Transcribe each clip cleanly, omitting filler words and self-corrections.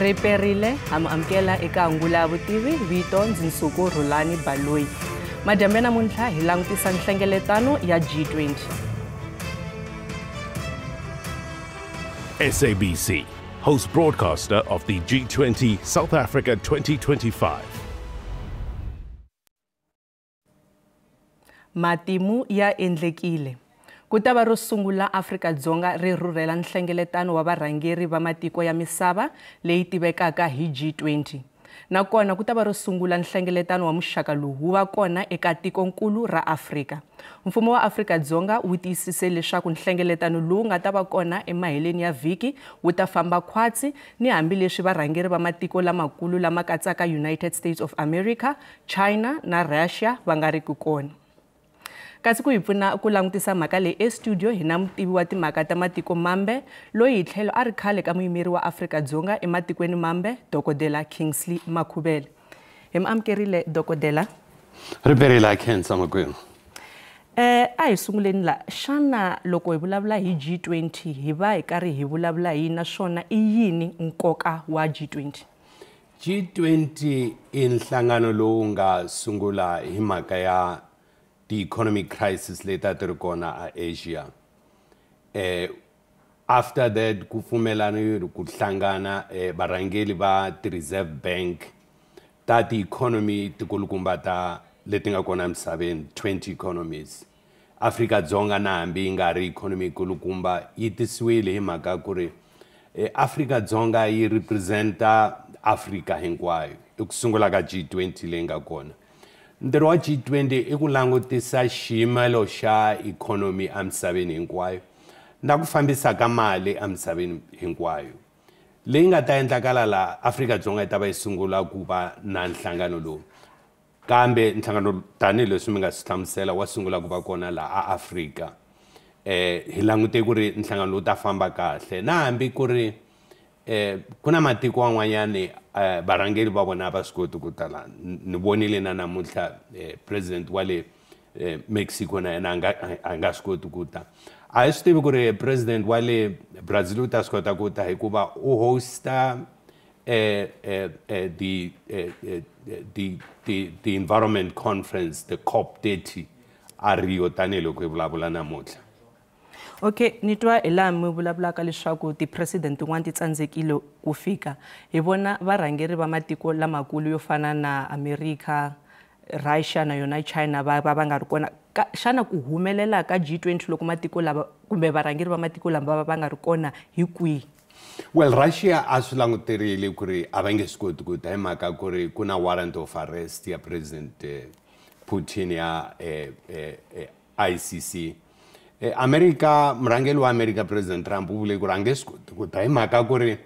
Riperile ha mi amukela eka Ngula Vutivi, vito ndzi Nsuku Rhulani Baloyi. Madyambu ya namuntlha hi langutisa nhlengeletano ya G20. SABC, host broadcaster of the G20 South Africa 2025. Matimu ya endlekile. Ku ta va ro sungula Afrika-Dzonga ri rhurhela nhlengeletano wa varhangeri va matiko ya misava leyi tivekaka hi G20. Nakona ku ta va ro sungula nhlengeletano wa muxaka lowu wu va kona eka tikonkulu ra Afrika. Mfumo wa Afrika-Dzonga wu tiyisise leswaku nhlengeletano lowu nga ta va kona emaheleni ya vhiki wu ta famba khwatsi ni hambileswi varhangeri va matiko lamakulu lama katsaka United States of America, China na Russia va nga riki kona. Kasi ku hi pfuna ku langutisa mhaka leyi estudio hi na mutivi wa timhaka ta matiko mambe loyi hi tlhelo a ri khale ka muyimeri wa Afrika-Dzonga ematikweni mambe, Dokodela Kingsley Makhubele. Hi mi amukerile Dokodela. Riperile a khensa makwerhu. A hi sunguleni la, xana loko hi vulavula hi G20 hi va hi karhi hi vulavula hi naswona i yini nkoka wa G20? G20 i nhlangano lowu nga sungula hi mhaka ya the economic crisis leti a ti ri kona a Asia. After that ku pfumelana ku hlangana varhangeri va ti-Reserve Bank ta ti-economy tikulukumba ta leti nga kona emisaveni, 20 economies. Afrika-Dzonga na hambi yi nga ri economy kulukumba yi tisiwile hi mhaka ku ri Afrika-Dzonga yi representa Afrika hinkwayo. I ku sungula ka G20 leyi nga kona. Ntirho wa G20 i ku langutisa xiyimelo xa economy emisaveni hinkwayo na ku fambisa ka mali emisaveni hinkwayo. Leyi nga ta endlakala la Afrika-Dzonga yi ta va yi sungula ku va na nhlangano lowu. Kambe nhlangano tanihileswi mi nga swi hlamusela wa sungula ku va kona la a Afrika. Hi langute ku ri nhlangano lowu ta famba kahle na hambi ku ri ku na matiko van'wanyani varhangeri va vona a va swi koti ku tala. Ni vonile na namuntlha president wa le Mexico na yena a nga swi koti ku ta. A hi swi tivi ku ri president wa le Brazil u ta swi kota ku ta hikuva u hosta the environment conference, the COP30 a Rio tanihiloko hi vulavula namuntlha. Okay, ni twa hi laha mi vulavulaka leswaku ti-president tin'wana ti tsandzekile ku fika. Hi vona varhangeri va matiko lamakulu yo fana na America, Russia na yona China va va nga ri kona. Xana ku humelela ka G20 loko matiko lava kumbe varhangeri va matiko lama va nga ri kona hi kwihi? Well, Russia a swi languterile ku ri a va nge swi koti ku ta hi mhaka ku ri ku na warrant of arrest ya President Putin ya ICC. America, murhangeri wa America President Trump u vule ku ri a nge swi koti ku ta hi mhaka ku ri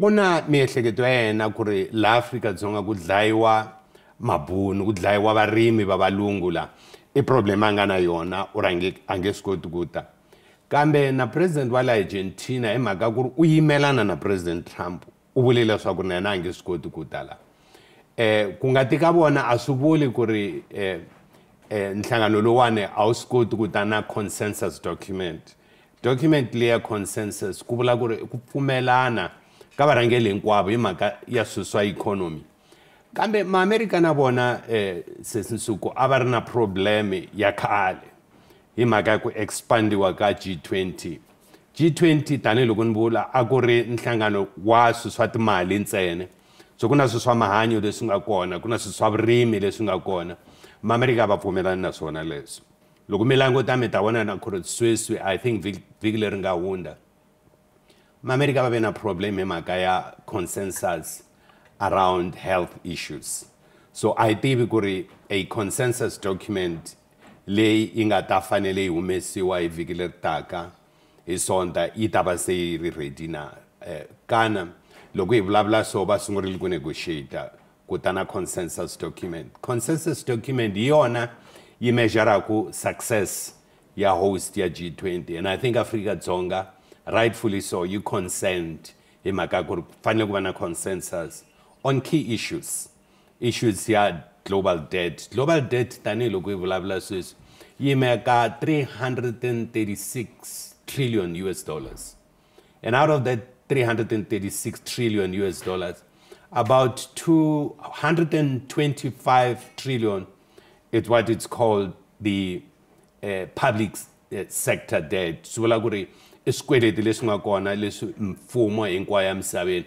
ku na miehleketo ya yena ku ri laha Afrika-Dzonga ku dlayiwa mabunu, ku dlayiwa varimi va valungu la. I problem a nga na yona, u ri a nge swi koti ku ta. Kambe na president wa le Argentina hi mhaka ku ri u yimelana na President Trump, u vule leswaku na yena a nge swi koti ku ta la. Ku nga ti ka vona a swi vuli ku ri nhlangano lowuwani a wu swi koti ku ta na consensus document. Document leya consensus ku vula ku ri ku pfumelana ka varhangeri hinkwavo hi mhaka ya swilo swa economy. Kambe ma-Amerika na vona Sesi Nsuku a va ri na problem ya khale hi mhaka ya ku expandiwa ka G20. G20 tanihiloko ni vula a ku ri nhlangano wa swilo swa timali ntsena. So ku na swilo swa mahanyo leswi nga kona, ku na swilo swa vurimi leswi nga kona. Ma-Amerika va pfumelani na swona leswi. Loko mi languta mi ta vona na ku ri sweswi I think vhiki leri nga hundza ma-Amerika va ve na problem hi mhaka ya consensus around health issues. So a hi tivi ku ri a consensus document leyi yi nga ta fanele yi humesiwa hi vhiki leri taka hi Sonta yi ta va se yi ri ready na. Kana loko hi vulavula so va sungurile ku negotiate ku ta na consensus document. Consensus document hi yona yi measure-aku success ya host ya G20, and I think Afrika-Dzonga rightfully so you consent hi mhaka ku ri fanele ku va na consensus on key issues. Issues ya global debt. Global debt tanihiloko hi vulavula sweswi yi yime ka 336 trillion US dollars. And out of that 336 trillion US dollars. About 225 trillion is what it's called the public sector debt. Swi vula ku ri i swikweleti leswi nga kona leswi mfumo hinkwayo ya misaveni.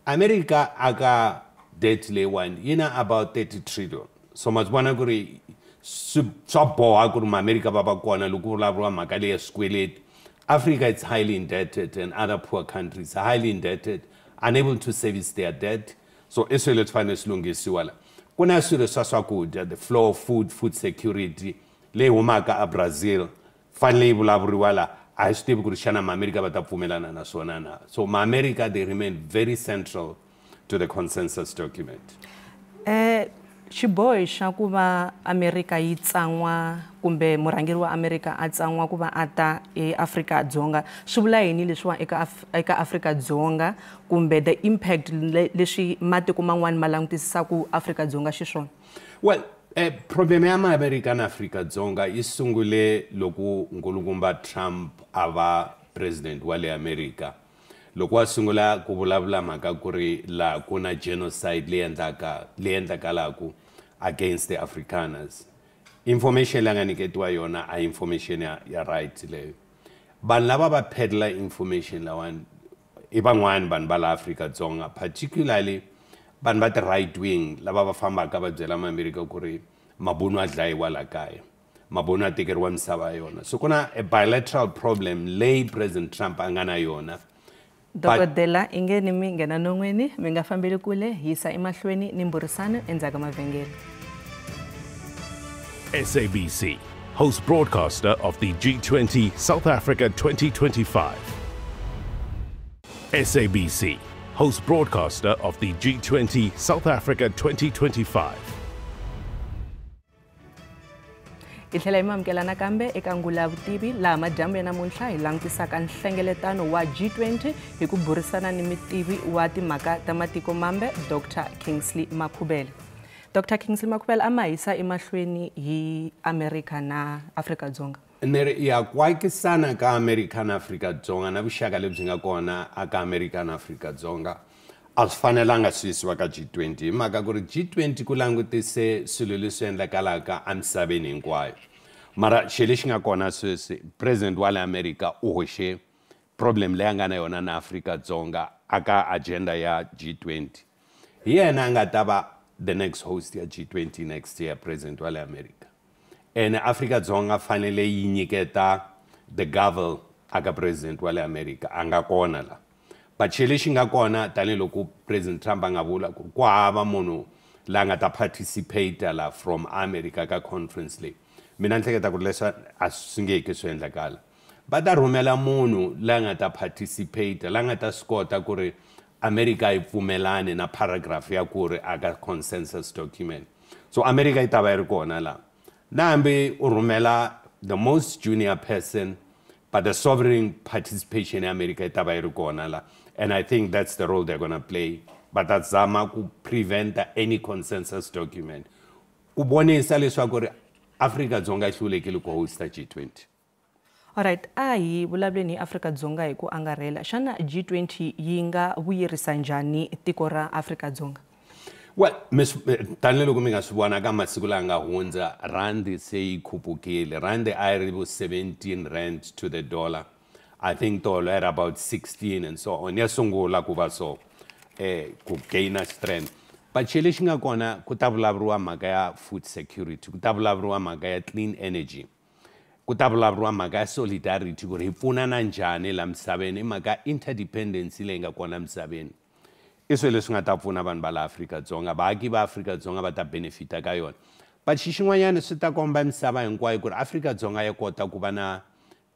America aka debt leyiwani yi na about 30 trillion. So ma swi vona ku ri swa boha ku ri maAmerika va va kona loko ku vulavuriwa mhaka leyi ya swikweleti. Africa is highly indebted and other poor countries are highly indebted, unable to service their debt. So i swilo leswi fanele swi lunghisiwa la. Ku na swilo swa swakudya, the flow of food, food security leyi humaka a Brazil fanele yi vulavuriwa la. A hi swi tivi ku ri xana maAmerika va ta pfumelana na swona na. So maAmerika, they remain very central to the consensus document. Xiboho xa ku va Amerika yi tsan'wa kumbe murhangeri wa Amerika a tsan'wa ku va a ta eAfrika-Dzonga swi vula yini leswiwa eka Afrika-Dzonga kumbe the impact leswi matiko man'wani ma langutisaku Afrika-Dzonga xiswona? Well, problem ya maAmerika na Afrika-Dzonga yi sungule loko nkulukumba Trump a va president wa le Amerika. Loko a sungula ku vulavula mhaka ku ri laha ku na genocide leyi endlaka leyi endlakalaku against the Afrikaners. Information leyi nga nyiketiwa yona a information ya right leyo. Vanhu lava va peddler information lawani i van'wani vanhu va la Afrika-Dzonga, particularly vanhu va ti-right wing lava va fambaka va byela maAmerika ku ri mabunu a dlayiwa la kaya, mabunu a tekeriwa misava ya yona. So ku na a bilateral problem leyi President Trump a nga na yona. Dokodela i nge ni mi nghena non'wini mi nga fambeli kule, hi yisa emahlweni ni mbhurisano endzhaku ka mavhengele. SABC, host broadcaster of the G20 South Africa 2025. SABC, host broadcaster of the G20 South Africa 2025. Hi tlhela hi mi amukela nakambe eka Ngula ya Vutivi laha madyambu ya namuntlha hi langutisaka nhlengeletano wa G20 hi ku burisana ni mutivi wa timhaka ta matiko mambe Dr. Kingsley Makhubele. Dr. Kingsley Makhubele a ma hisa emahlweni hi Amerika na Afrika-Dzonga. Ni ri ya kwakisana ka Amerika na Afrika-Dzonga na vuxaka lebyi nga kona aka Amerika na Afrika-Dzonga a swi fanelanga swi yisiwa ka G20 hi mhaka ku ri G20 ku langutise swilo leswi endlekalaka emisaveni hinkwayo. Mara xilo lexi nga kona sweswi, president wa le Amerika u hoxe problem leyi a nga na yona na Afrika-Dzonga aka agenda ya G20. Hi yena a nga ta va the next host ya G20 next year, president wa le Amerika. Ene Afrika-Dzonga fanele yi nyiketa the gavel aka president wa le Amerika a nga kona la. But xilo lexi nga kona tanihiloko President Trump a nga vula ku ku hava munhu la nga ta participate la from America ka conference leyi. Mina ni hleketa ku ri leswi a swi nge ki swi endlakala. Va ta rhumela munhu la nga ta participate, la nga ta swi kota ku ri America yi pfumelani na paragraph ya ku ri aka consensus document. So America yi ta va yi ri kona la. Na hambi u rhumela the most junior person, but the sovereign participation in America yi ta va yi ri kona la. And I think that's the role they're going to play. But that's zama ku prevent any consensus document. Ku vonisa leswaku ri Afrika-Dzonga yi hlulekile ku hosta G20. Alright, a hi vulavuleni hi Afrika-Dzonga hi ku angarhela. Xana G20 yi nga vuyerisa njhani tiko ra Afrika-Dzonga? Well, tanihiloko mi nga swi vona ka masiku lawa nga hundza, randi se yi khupukile. Randi a yi ri vo 17 rand to the dollar. I think tolo at about 16 and so on. Ya sungula ku va so, ku gain strength. But xilo lexi nga kona ku ta vulavuriwa mhaka ya food security, ku ta vulavuriwa mhaka ya clean energy, ku ta vulavuriwa mhaka ya solidarity, ku ri hi pfunana njhani la misaveni, i mhaka ya interdependency leyi nga kona misaveni. I swilo leswi nga ta pfuna vanhu va la Afrika-Dzonga, vaaki va Afrika-Dzonga va ta benefita ka yona. But xixin'wanyana swi ta komba misava hinkwayo ku ri Afrika-Dzonga ya kota ku va na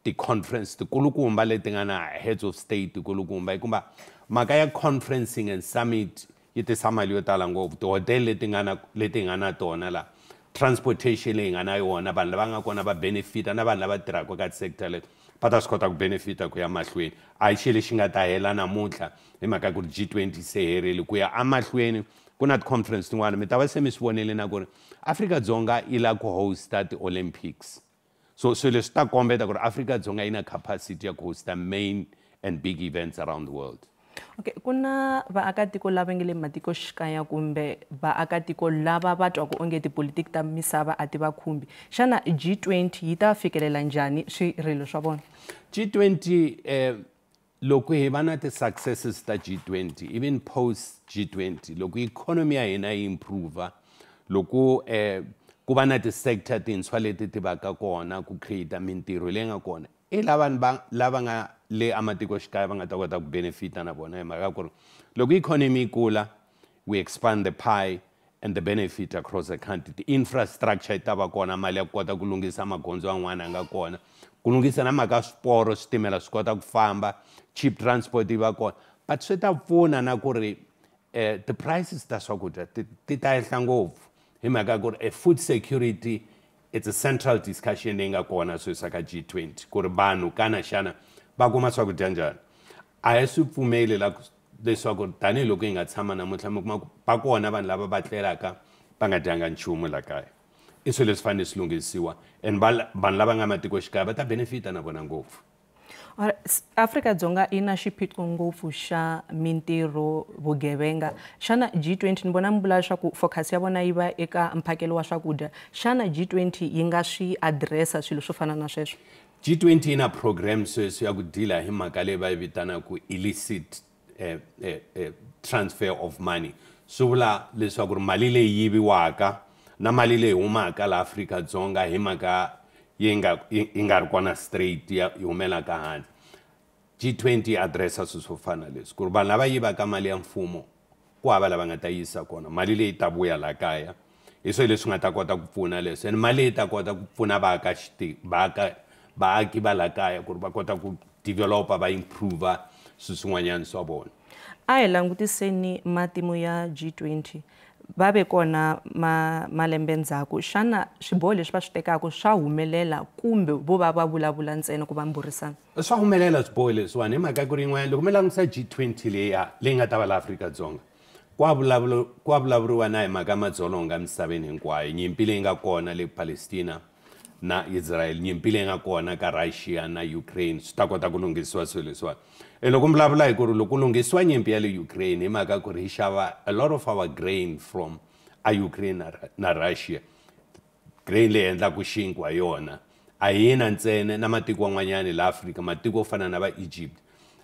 ti-conference tikulukumba leti nga na heads of state tikulukumba, hikuva mhaka ya conferencing and summit yi tisa mali yo tala ngopfu. Tihotele leti nga na tona la, transportation leyi nga na yona, vanhu lava nga kona va benefita na vanhu lava tirhaka ka ti-sector leti va ta swi kota ku benefita ku ya mahlweni. A hi xilo lexi nga ta hela namuntlha hi mhaka ku ri G20 se herile. Ku ya emahlweni ku na ti-conference tin'wana, mi ta va se mi swi vonile na ku ri Afrika-Dzonga yi lava ku hosta ti-Olympics. So swilo leswi ta kombeta ku ri Afrika-Dzonga yi na capacity ya ku hosta main and big events around the world. Okay, ku na vaakatiko lava nga le matikoxikaya kumbe vaakatiko lava va twaka onge tipolitiki ta misava a ti va khumbi. Xana G20 yi ta fikelela njhani swirilo swa vona? G20 loko hi va na ti-successes ta G20, even post G20, loko economy ya hina yi improve, loko ku va na ti-sector tintshwa leti ti vaka kona ku create mintirho leyi nga kona, i lava lava nga le amatikoxikaya va nga ta kota ku benefita na vona, hi mhaka ku ri loko economy yi kula, we expand the pie and the benefit across the country. Ti-infrastructure yi ta va kona, mali ya ku kota ku lunghisa magondzo yan'wana ya nga kona, ku lunghisa na mhaka swiporo, switimela swi kota ku famba, cheap transport yi va kona. But swi ta pfuna na ku ri ti-prices ta swakudya ti ta ehla ngopfu, hi mhaka ku ri food security, it's a central discussion leyi nga kona sweswi ka G20, ku ri vanhu kana xana va kuma swakudya njhani. A hi swi pfumeli la leswaku tanihiloko hi nga tshama namuntlha, mi kuma ku va kona vanhu lava va tlelaka va nga dyanga nchumu la kaya. I swilo leswi fanele swi lunghisiwa, and vanhu lava nga matikoxikaya va ta benefita na vona ngopfu. Afrika-Dzonga yi na xiphiqo ngopfu xa mintirho, vugevenga. Xana G20, ni vona mi vula leswaku focus ya vona yi va eka mphakelo wa swakudya, xana G20 yi nga swi addressa swilo swo fana na sweswo? G20 yi na program sweswi ya ku deala hi mhaka leyi va yi vitanaka illicit transfer of money. Swi vula leswaku ri mali leyi yiviwaka na mali leyi humaka laha Afrika-Dzonga hi mhaka yi nga ri kona straight, ya yi humelaka handle. G20 yi addressa swilo swo fana leswi, ku ri vanhu lava yivaka mali ya mfumo ku hava lava nga ta yisa kona mali leyi ta vuya laha kaya. Hi swilo leswi nga ta kota ku pfuna leswi, and mali leyi ta kota ku pfuna vaaki va laha kaya ku ri va kota ku developa, va improve swilo swin'wanyana swa vona. A hi langutiseni matimu ya G20. Va ve kona malembe ndzhaku. Xana swiboho leswi va swi tekaka swa humelela kumbe vo va va vulavula ntsena ku va mburisana? Swa humelela swiboho leswiwani, hi mhaka ku ri yin'wana loko mi langutisa G20 leyi leyi nga ta va laha Afrika-Dzonga, ku vulavuriwa na hi mhaka madzolonga emisaveni hinkwayo, nyimpi leyi nga kona le Palestina na Israel, nyimpi leyi nga kona ka Russia na Ukraine, swi ta kota ku lunghisiwa swilo leswiwani. E loko mi vulavula hi ku ri loko ku lunghisiwa nyimpi ya le Ukraine, hi mhaka ku ri hi xava a lot of our grain from a Ukraine na Russia, grain leyi endlaka xinkwa yona a hi yina ntsena, na matiko van'wanyani la Afrika, matiko yo fana na va Egypt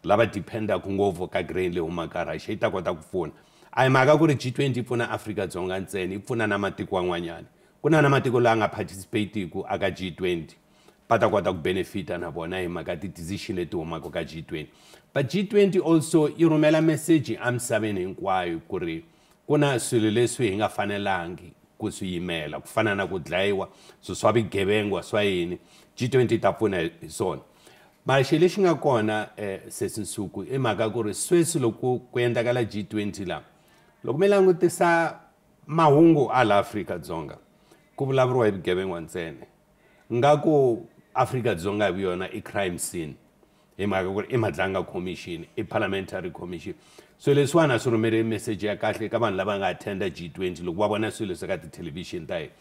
lava dependaka ngopfu ka grain leyi humaka Russia, yi ta kota ku pfuna. A hi mhaka ku ri G20 yi pfuna Afrika-Dzonga ntsena, yi pfuna na matiko van'wanyani. Ku na na matiko lawa nga participate-ku aka G20, va ta kota ku benefita na vona hi mhaka ti-decision leti humaka ka G20. But G20 also yi rhumela message emisaveni hinkwayo ku ri ku na swilo leswi hi nga fanelangi ku swi yimela, ku fana na ku dlayiwa, swilo swa vugevenga swa yini. G20 yi ta pfuna hi swona. Mara xilo lexi nga kona Sesi Nsuku, i mhaka ku ri sweswi loko ku endlakala G20 laha, loko mi langutisa mahungu a la Afrika-Dzonga, ku vulavuriwa hi vugevenga ntsena. Nga ku Afrika-Dzonga hi yona i crime scene, hi mhaka ku ri i Madlanga Commission, i Parliamentary Commission. So leswiwani a swi rhumeli message ya kahle ka vanhu lava nga attenda G20 loko va vona swilo swa ka tithelevhixini ta hina.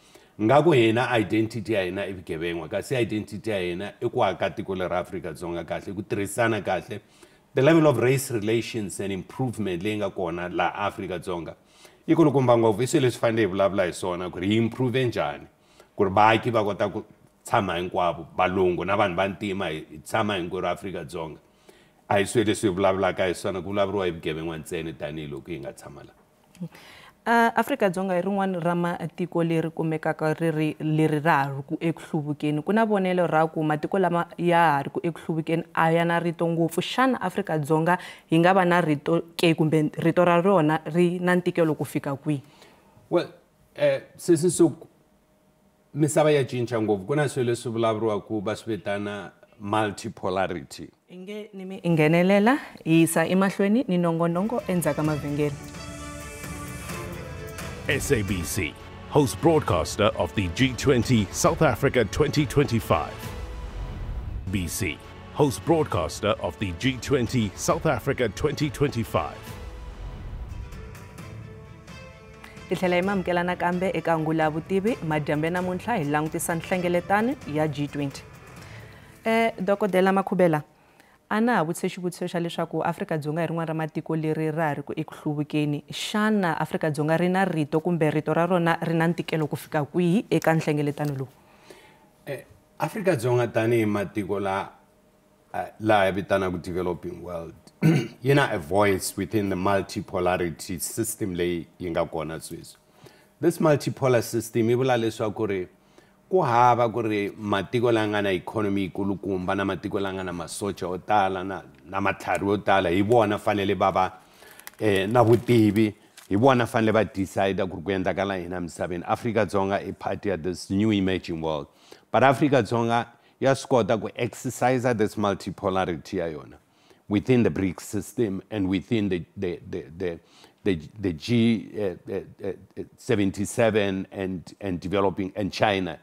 Nga ku hina identity ya hina i vugevenga, kasi identity ya hina i ku aka tiko leri Afrika-Dzonga kahle, ku tirhisana kahle. The level of race relations and improvement leyi nga kona laha Afrika-Dzonga yi kulukumba ngopfu. I swilo leswi fanele hi vulavula hi swona, ku ri hi improve njhani, ku ri vaaki va kota ku tshama hinkwavo, valungu na vanhu va ntima, hi tshama hinkwerhu Afrika-Dzonga. A hi swilo leswi hi vulavulaka hi swona, ku vulavuriwa hi vugevenga ntsena tanihiloko hi nga tshama laha. Afrika-Dzonga hi rin'wana ra matiko leri kumekaka ri ri leri ra ha ri ku eku hluvukeni. Ku na vonelo ra ku matiko lama ya ha ri ku eku hluvukeni a ya na rito ngopfu. Xana Afrika-Dzonga yi nga va na rito ke, kumbe rito ra rona ri na ntikelo ku fika kwihi? Well, Sesi Nsuku, misava ya cinca ngopfu. Ku na swilo leswi vulavuriwaka va swi vitana multipolarity. Inge ni mi nghenelela, hi yisa emahlweni ni nongonoko endzhaku ka mavhengele. SABC, host broadcaster of the G20 South Africa 2025. BC, host broadcaster of the G20 South Africa 2025. Hi tlhela hi mamukela nakambe eka ngula ya vutivi madyambe namuntlha hi langutisa nhlengeletano ya G20. Dokodela Makhubela, A na ha vutise xivutiso xa leswaku Afrika-Dzonga hi rin'wana ra matiko leri ra ha ri ku eku hluvukeni. Xana Afrika-Dzonga ri na rito kumbe rito ra rona ri na ntikelo ku fika kwihi eka nhlengeletano lowu? Afrika-Dzonga tanihi matiko la laha vitanaka developing world yi na a voice within the multipolarity system leyi yi nga kona sweswi. This multipolar system yi vula leswaku ri ku hava ku ri matiko la nga na economy yikulukumba na matiko la nga na masocha yo tala na matlhari yo tala hi vona fanele va va na vutivi, hi vona fanele va decide ku ri ku endlakala yini emisaveni. Afrika-Dzonga i part ya this new emerging world, but Afrika-Dzonga ya swi kota ku exercise this multipolarity ya yona within the BRICS system and within the G77 and developing and China.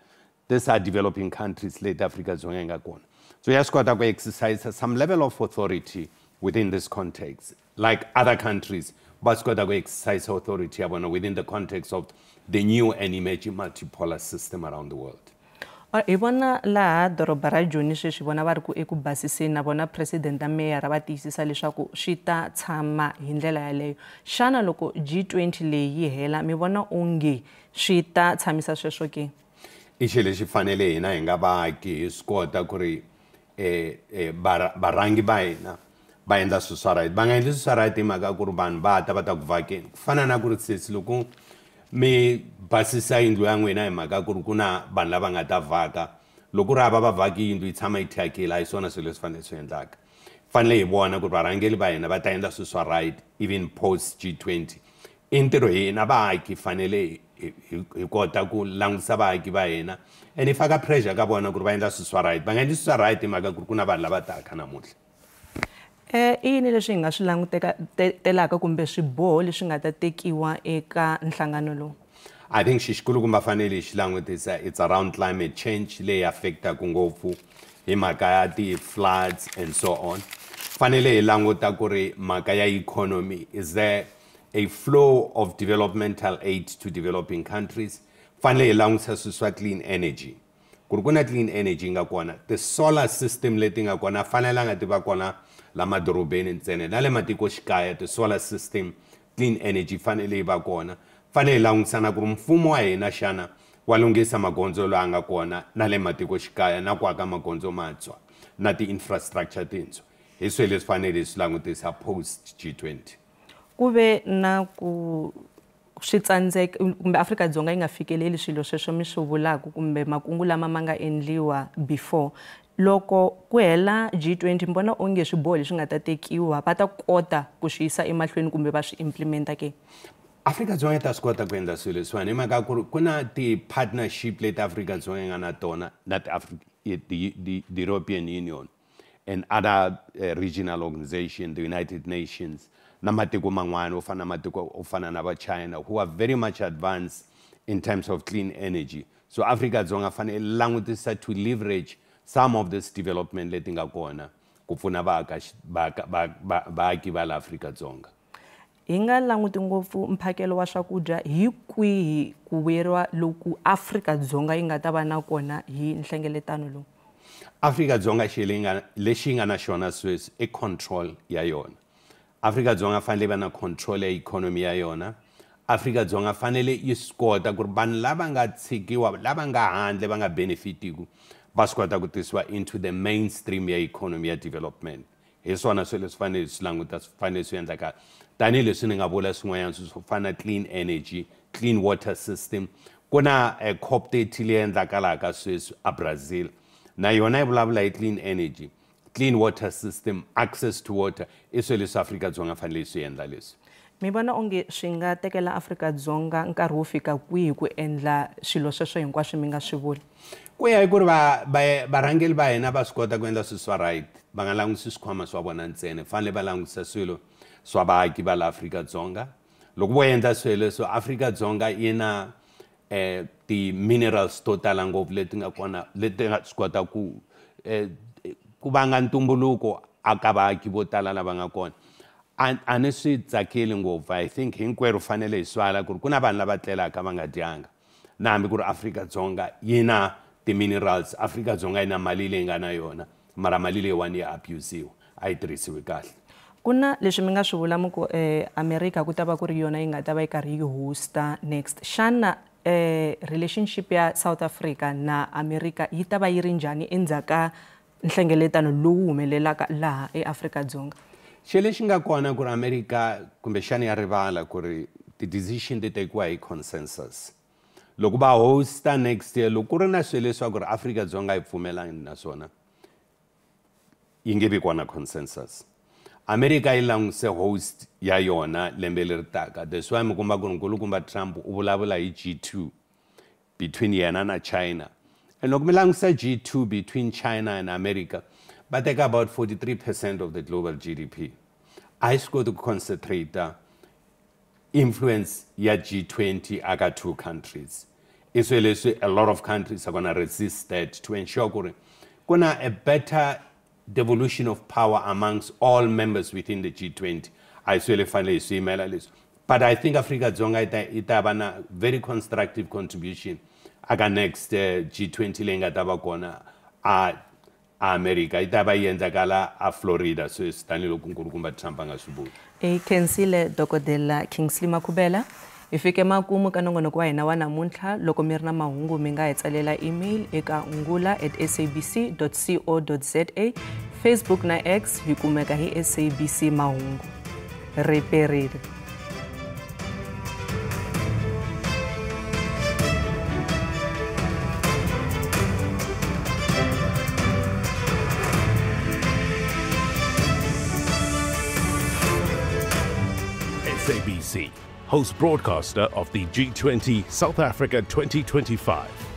These are developing countries late Afrika-Dzonga yi nga kona. So ya swi kota ku exercise some level of authority within this context, like other countries va swi kota ku exercise authority ya vona within the context of the new and emerging multipolar system around the world. Hi vona laha doroba ra Joni sweswi vona va ri ku eku basiseni na vona president na meyara va tiyisisa leswaku swi ta tshama hi ndlela yaleyo. Xana loko G20 leyi yi hela mi vona onge swi ta tshamisa sweswo ke? I xilo lexi fanele hina hi nga vaaki hi swi kota ku ri varhangi va hina va endla swilo swa right. Va nga endli swilo swa right hi mhaka ku ri vanhu va ta va ta ku vhakeni. Ku fana na ku ri sesi loko mi basisa yindlu ya n'wina hi mhaka ku ri ku na vanhu lava nga ta vhaka, loko ri hava va vhaki yindlu yi tshama yi thyakile, a hi swona swilo leswi fanele swi endlaka. Fanele hi vona ku ri varhangeri va hina va ta endla swilo swa right even post G20. I ntirho hina vaaki fanele hi kota ku langutisa vaaki va hina and hi faka pressure ka vona ku ri va endla swilo swa right. Va nga endli swilo swa right hi mhaka ku ri ku na vanhu lava taka namuntlha. I yini leswi hi nga swi langutelaka kumbe swiboho leswi nga ta tekiwa eka nhlangano lowu? I think xixikulukumba fanele hi xi langutisa it's around climate change leyi affectaka ngopfu hi mhaka ya ti-floods and so on. Fanele hi languta ku ri mhaka ya economy, is there a flow of developmental aid to developing countries? Fanele hi langutisa swilo swa clean energy, ku ri ku na clean energy yi nga kona, ti-solar system leti nga kona fanelanga ti va kona la madorobeni ntsena, na le matikoxikaya ti-solar system clean energy fanele yi va kona. Fanele hi langutisa na ku ri mfumo wa hina xana wa lunghisa magondzo loyi a nga kona na le matikoxikaya na ku aka magondzo mantshwa na ti-infrastructure tintshwa. Hi swilo leswi fanele hi swi langutisa post G20. Ku ve na ku swi tsandzeka kumbe Afrika-Dzonga yi nga fikeleli swilo sweswo mi swi vulaka kumbe makungu lama ma nga endliwa before. Loko ku hela G20 mi vona onge swiboho leswi nga ta tekiwa va ta kota ku swi yisa emahlweni kumbe va swi implementa ke? Afrika-Dzonga yi ta swi kota ku endla swilo leswiwani hi mhaka ku ri ku na ti-partnership leti Afrika-Dzonga yi nga na tona na the European Union and other regional organization, the United Nations, na matiko man'wana wo fana na matiko wo fana na va China, who are very much advanced in terms of clean energy. So Afrika-Dzonga fanele langutisa to leverage some of this development leti nga kona ku pfuna vaaki va la Afrika-Dzonga. Hi nga languti ngopfu mphakelo wa swakudya, hi kwihi ku vuyeriwa loku Afrika-Dzonga yi nga ta va na kona hi nhlengeletano lowu? Afrika-Dzonga lexi nga na xona sweswi i control ya yona. Afrika-Dzonga fanele va na control ya economy ya yona. Afrika-Dzonga fanele yi swi kota ku ri vanhu lava nga tshikiwa, lava nga handle va nga benefitiku, va swi kota ku tisiwa into the mainstream ya economy ya development. Hi swona swilo leswi fanele swi languta, swi fanele swi endlaka. Tanihileswi ni nga vula swin'wanyana swilo swo fana na clean energy, clean water system. Ku na COP30 leyi endlakalaka sweswi a Brazil, na yona yi vulavula hi clean energy, clean water system, access to water. I swilo leswi Afrika-Dzonga fanele yi swi endla leswi. Mi vona onge swi nga tekela Afrika-Dzonga nkarhi wo fika kwihi ku endla swilo sweswo hinkwaswo mi nga swi vuli? Ku ya hi ku ri varhangeri va hina va swi kota ku endla swilo swa right, va nga langutisi swikhwama swa vona ntsena, fanele va langutisa swilo swa vaaki va la Afrika-Dzonga. Loko vo endla swilo leswo, Afrika-Dzonga yi na ti-minerals to tala ngopfu leti nga kona, leti nga swi kota ku vanga ntumbuluko aka vaaki vo tala lava nga kona. A ni swi tsakeli ngopfu. I think hinkwerhu fanele hi swala ku ri ku na vanhu lava tlelaka va nga dyanga, na hambi ku ri Afrika-Dzonga yi na ti-minerals, Afrika-Dzonga yi na mali leyi nga na yona, mara mali leyiwani ya abuse-iwa. a yi tirhisiwi kahle. Ku na leswi mi nga swi vula mi ku America ku ta va ku ri yona yi nga ta va yi karhi yi hosta next. Xana relationship ya South Africa na America yi ta va yi ri njhani endzhaku ka nhlengeletano lowu humelelaka laha eAfrika-Dzonga? Xilo lexi nga kona ku ri America kumbexana ya rivala ku ri ti-decision ti tekiwa hi consensus. Loko va hosta next year, loko ku ri na swilo leswaku ri Afrika-Dzonga yi pfumelani na swona, yi nge vi kona consensus. America yi languse host ya yona lembe leri taka. That's why mi kuma ku ri nkulukumba Trump u vulavula hi G2 between yena na China. And loko mi langusa G2 between China and America, va teka about 43% of the global GDP. A yi swi koti ku concentrate influence ya G20 aka two countries. I swilo leswi a lot of countries are gonna resist that to ensure ku ri ku na a better devolution of power amongst all members within the G20. A hi swilo fanele hi swi yimela leswi. But I think Afrika-Dzonga yi ta va na very constructive contribution aka next G20 leyi nga ta va kona a America. Yi ta va yi endlakala a Florida sweswi tanihiloko nkulukumba Trump a nga swi vuli. Hi khensile Dokodela Kingsley Makhubela. Hi fike makumu ka nongonoko wa hina wa namuntlha. Loko mi ri na mahungu mi nga hi tsalela email eka ngula@sabc.co.za. Facebook na X hi kumeka hi SABC Mahungu. Riperile. SABC, host broadcaster of the G20 South Africa 2025.